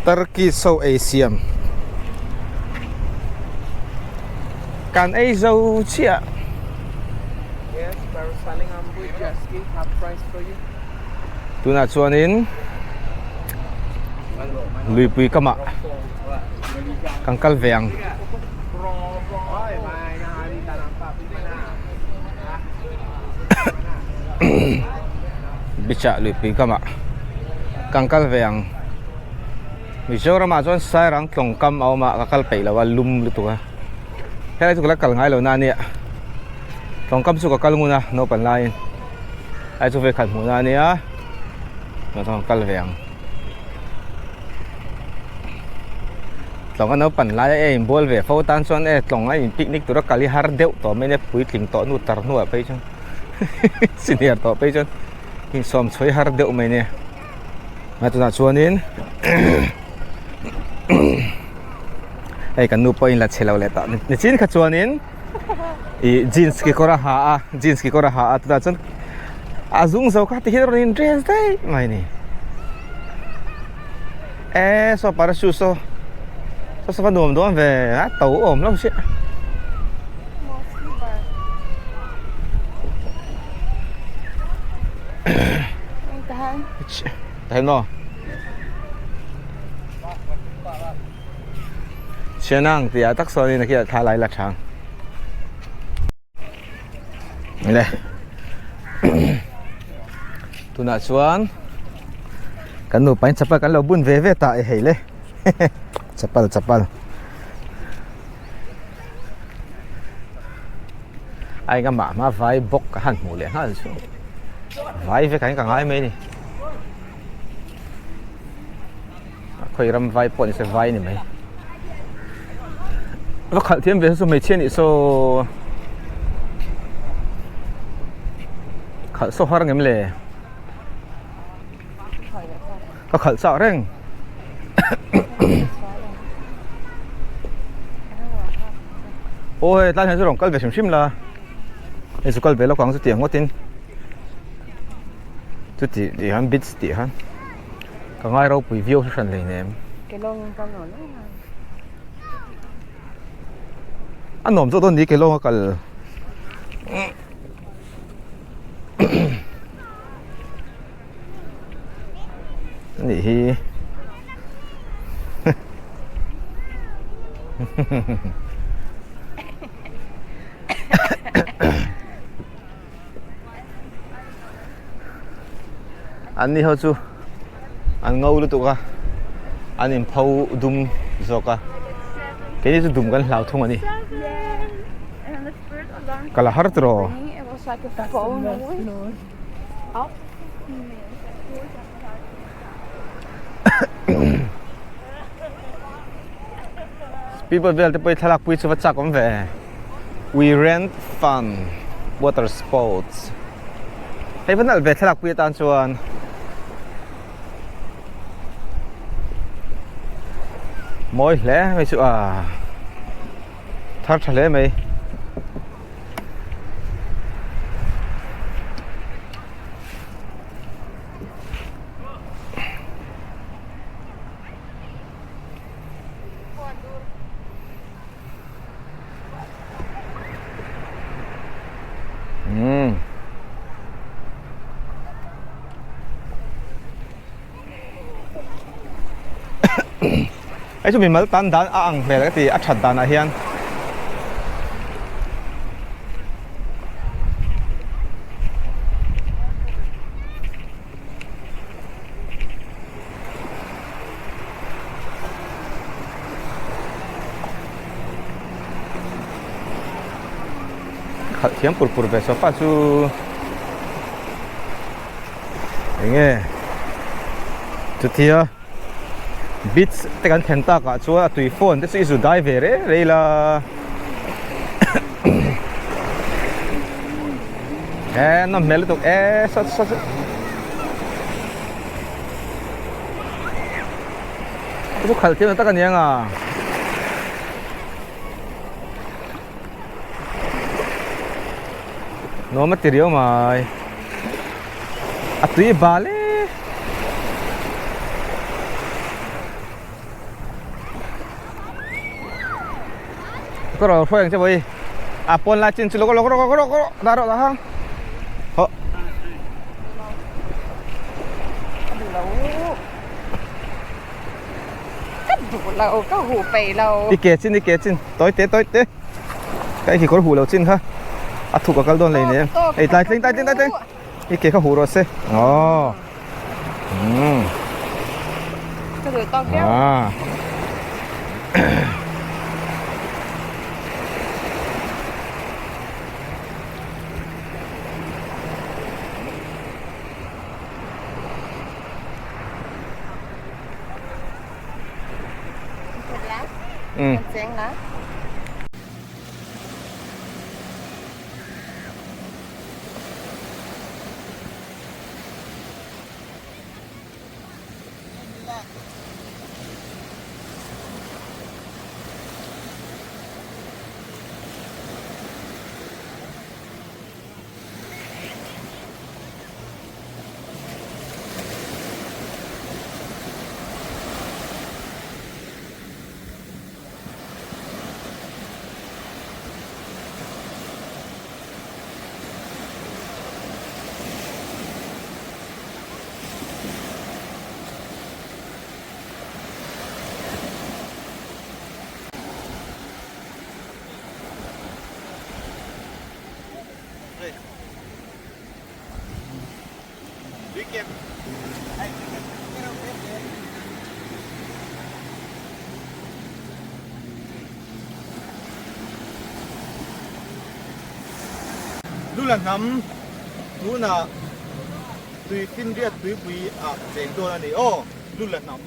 Turkish ho ei siam kan ei zo chiah. Tunah chuanin luipui kamah kan kal ve ang. Beach ah luipui kamah kan kal ve ang. Mizoramah chuan Sairang tlawngkam a awm a, ka kal peih lo a, lum lutuk a. Helai chu ka la kal ngai lo na ania. Tlawngkam chu ka kal ngun a, naupan laiin. Ai chu vekhat hmuh na ania. Tunah chuan ka kal ve ang. Tlawng a naupan lai a e inbual ve fo tan chuan e tlawng a in picnic tura kal hi har deuh tawh mai ania puitling tawh nu tar hnuah phei chuan senior tawh phei chuan insawm chhawi har deuh mai ania. A tunah chuanin hei kan nu pawhin la chhe lo leh tawh nichin kha chuanin ih jeans kekawr a ha a jeans kekawr a ha a tunah chuan a zung zo kha tikhian a rawn in dress daih mai a ni e saw parachute saw saw saw va nuam dawn ve a to awm hlauh chiah. Tahan maw? Chianang tih ah tak sawn in khi thla lai la thang. Le. Tunah chuan kan nupa in chapal kan lo bun ve ve ta e hei le. Chapal chapal. A enga mah hma vai bawk ka han hmuh leh nghal chu vai vek ang ka ngai mai a ni a khawi ram vai pawh ni se vai a ni mai va khalh thiam ve chu hmeichhia nih saw khalh saw har ngem le ka khalh chak reng. Aw hei tlai hian chu rawn kal ve hrim hrim la hei chu kal ve lawk ang chu tiang ngawtin chuti tih hian beach tih hian ka ngai ropui viau hran hleinem a nuam zawk dawn ni ke lawnga kal. Anih hi An ni ho chu an ngo lutuk a an in pho dum zawk a keini chu dum kan hlau thung a ni ka la har tawh. Speedboat vel te pawh hi thlalak pui chu va chak awm ve we rent fun water sports hei va nalh ve thlalak pui atan chuan mawi hle mai chu a thar tha hle mai. Umm. Hei chu mimal tan dan a ang hmel ka ti a that danah hian. Khalh thiam pur pur ve sofa chu enge chutia beach te kan thlen tak ah chuan a tui phone te chu i zu dai ve rei rei la e nawm hmel lutuk e saw saw saw chu khalh thiam tak a ni ang a. Nuam a ti riau mai a tui bal e. Ka rawh hruai ang che bawi. A pawn lai chin chu lo rawh rawh rawh rawh dah rawh dah hang. Ho. Ka duh lo. Ka duh lo ka huh peih lo. I ke chin i ke chin tawi te tawi te. Ka i kekawr huh lo chin kha a thuk a kal dawn lei nen. Ei tlai tling tlai tling tlai tling. I ke kha huh rawh se. Aww. Umm. Ka duh tawk viau. Ah. Ừ. Lula hnam tunah tui finriat tuipui ah cheng dawn a ni aw Lula hnam.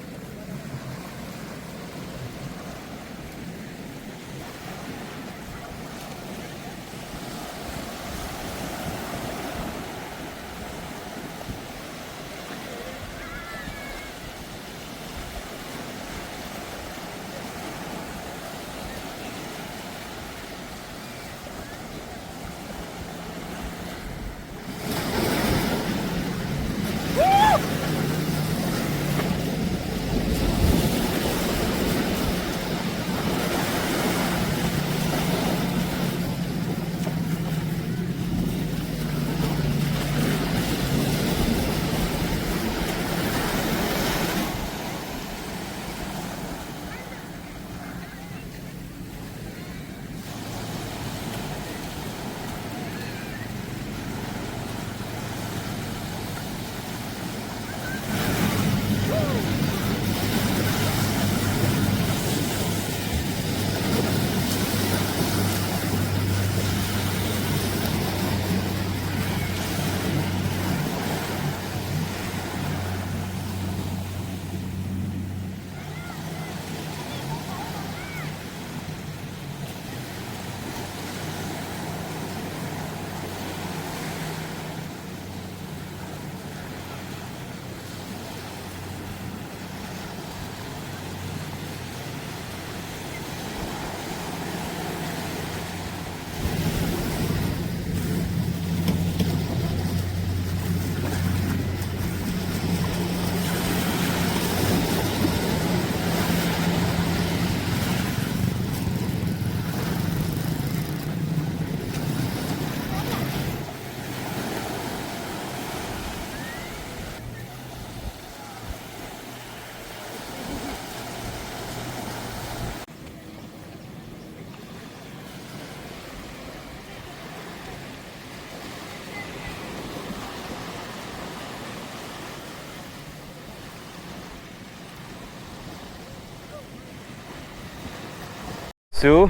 Chu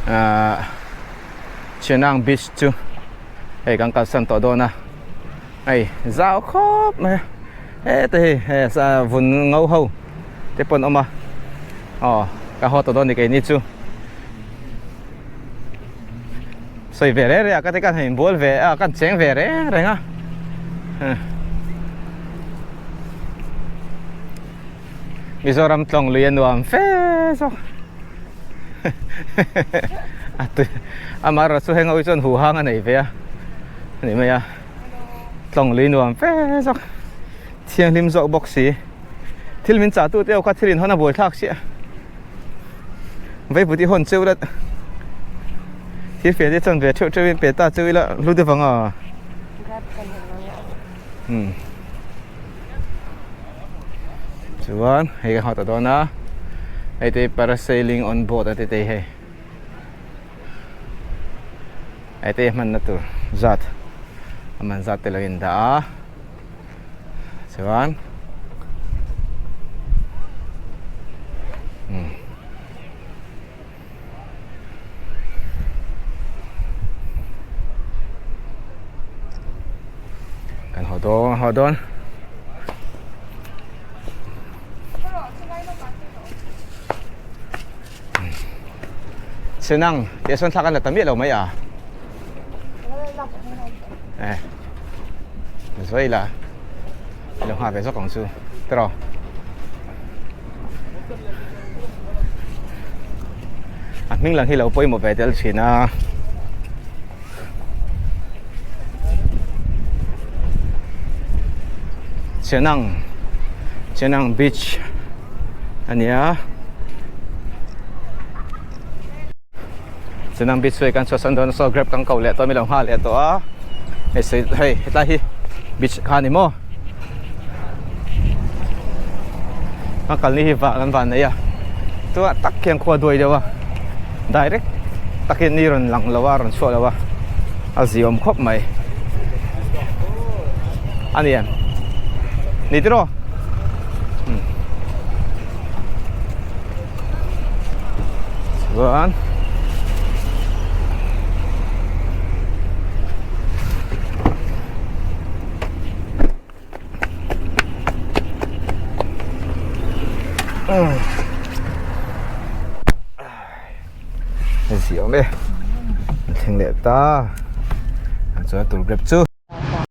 ahh Chenang beach chu hei kan kalsan tawh dawn a hei zau khawp mai a heta hei he vun ngo ho te pawh an awm a aw ka haw tawh dawn ni keini chu sawi ve reng reng a ka ti khan hei inbual ve a kan cheng ve reng reng a. Mizoram tlawng lui a nuam fe zawk a tui amaherawh chu heng ho hi chuan huh hang a nei ve a ni mai a tlawng lui nuam fe zawk thianghlim zawk bawk si thil min chah tu te ho kha thil in hawn a buaithlak chiah vaivut i hawn cheu lat. Thil fian te chuan ve theuh theuhin pe ta chu ila hlu deuh ang a. Hmm. Chuan hei ka hmu ta dawn a. Hei te parasailing on board a ti te hei. Hei te hmanna tur zat a man zat te lo in dah a. Chuan hmm. Kan haw dawn haw dawn. Senang tih sawn thlak an la ta miah lo mai a. Eh. Zoi la. Lo ngha ve zawk ang chu. Tiraw. A hming lang hi lo pawimawh ve tel thin a. Chenang Chenang beach a ni a Chenang beach chu kan chhuahsan dawn a saw grab kan ko leh tawh a mi lo nghal leh tawh a hei sawi hei hetlai hi beach kha a ni maw a kalni hi vah kan van nei a chuan tak hian khua duai deuh a direct takin ni rawn lang lo a rawn chhuah lo a a ziawm khawp mai a ni em ni tiraw chuan Ziah awm e an thleng leh ta chuan tur grep chu.